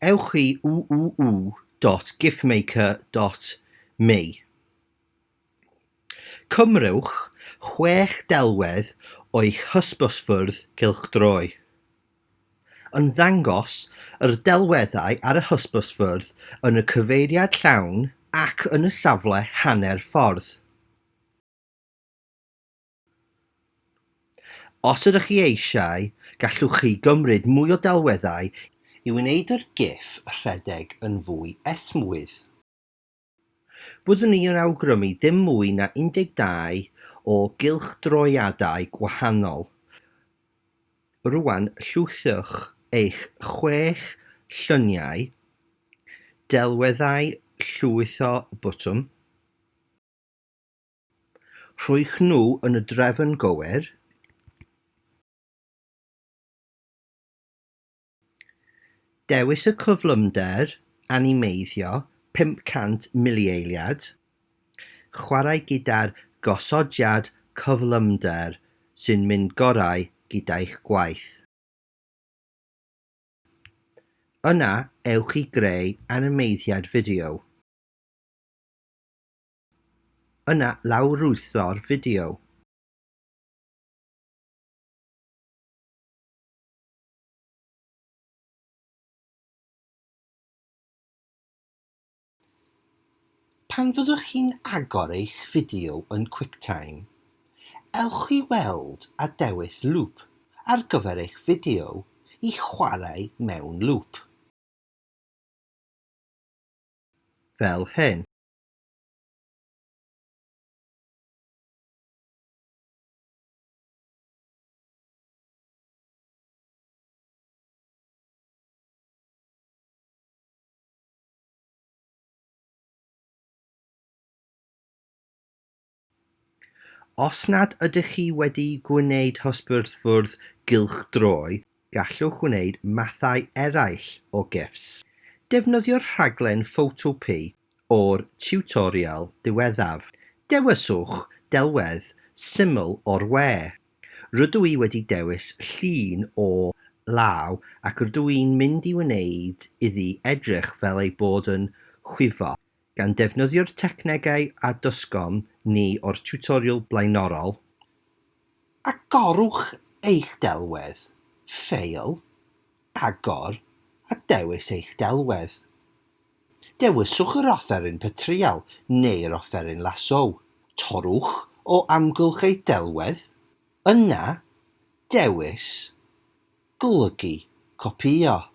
Ewch i www.gifmaker.me. Cymrwch chwech delwedd o'ch hysbysfwrdd cylchdroi. Ymddangos yr delweddau ar y hysbysfwrdd yn y cyfeiriad llawn ac yn y safle hanner ffordd. Os ydych chi eisiau, gallwch chi gymryd mwy o delweddau i wneud yr GIF rhedeg yn fwy esmwyth. Byddwn i yn awgrymu ddim mwy na 12 o gylchdroadau gwahanol. Rwan llwythwch eich chwech lluniau, delweddau llwytho botwm. Rhowch nhw yn y drefn gywir. Dewis y cyflymder animeiddio 500 milieiliad. Chwarae gyda'r gosodiad cyflymder sy'n mynd gorau gyda'ch gwaith. Yna ewch i greu animeiddiad fideo. Yna lawrlwytho'r fideo. Pan fyddwch chi'n agor eich fideo yn QuickTime, ewch i weld a dewis lŵp ar gyfer eich fideo i chwarae mewn lŵp. Fel hyn. Os nad ydych chi wedi gwneud hysbysfwrdd gylchdroi, gallwch wneud mathau eraill o GIFs. Defnyddio'r rhaglen Photopea o'r tiwtorial diwethaf. Dewiswch delwedd syml o'r we. Rydw i wedi dewis llun o law ac rydw i'n mynd i wneud iddi edrych fel ei bod yn chwifo. Gan defnyddio'r technegau a dysgom ni o'r tiwtorial blaenorol, agorwch eich delwedd, Ffeil, Agor a dewis eich delwedd. Dewiswch yr offeryn petryal neu'r offeryn lasso. Torrwch o amgylch eich delwedd, yna dewis Golygu Copïo.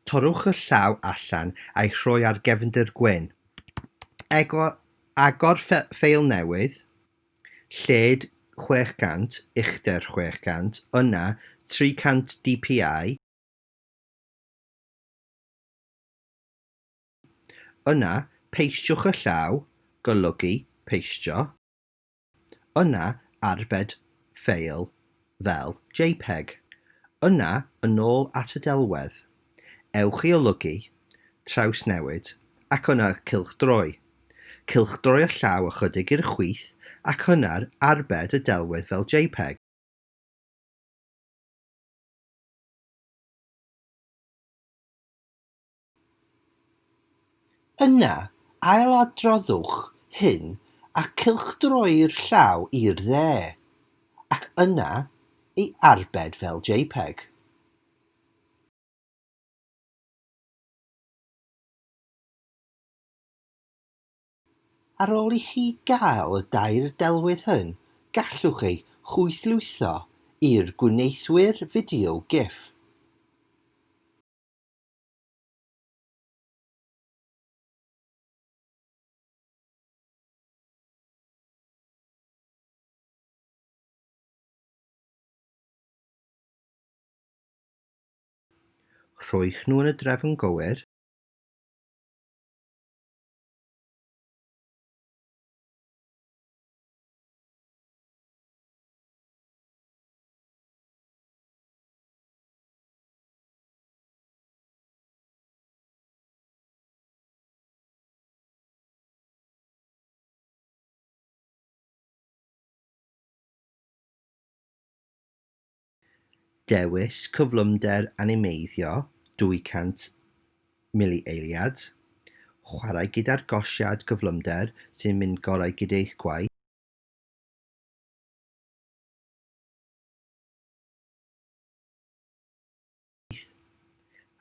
Torrwch y llaw allan a'i rhoi ar gefndir gwyn. Agor ffeil newydd, lled 600, uchder 600, yna 300 dpi. Yna, peistiwch y llaw, golygu, peistio. Yna, arbed ffeil fel JPEG. Yna, yn ôl at y delwedd. Ewch i olygu, trawsnewid, ac yna cylchdroi. Cylchdroi y llaw ychydig i'r chwith ac yna arbed y delwedd fel JPEG. Yna, ailadroddwch hyn a cylchdroi'r llaw i'r dde, ac yna ei arbed fel JPEG. Ar ôl i chi gael y dair delwedd hyn, gallwch eu huwchlwytho i'r gwneuthurwr fideo GIF. Rhowch nhw yn y drefn gywir. Dewis cyflymder animeiddio 200 mili eiliad, chwarae gyda'r gosiad gyflymder sy'n mynd gorau gyda eich gwaith,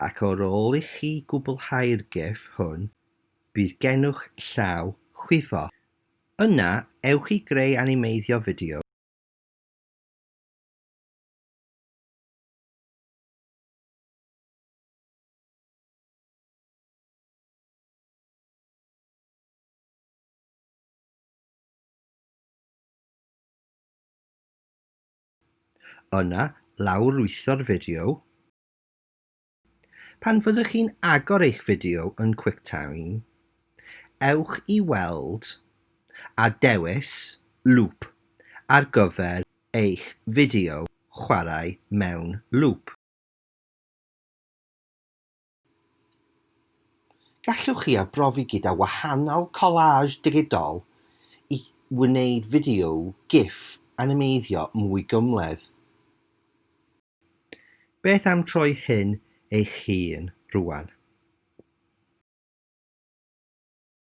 ac ar ôl i chi gwblhau'r GIF hwn, bydd gennych llaw chwifo. Yna, ewch i greu animeiddio fideo. Yna, lawrlwytho'r fideo. Pan fyddwch chi'n agor eich fideo yn QuickTime, ewch i weld a dewis Loop ar gyfer eich fideo chwarae mewn lŵp. Gallwch chi arbrofi gyda wahanol collage digidol i wneud fideo GIF animeiddio mwy gymhleth. Beth am troi hyn eich hun rwan?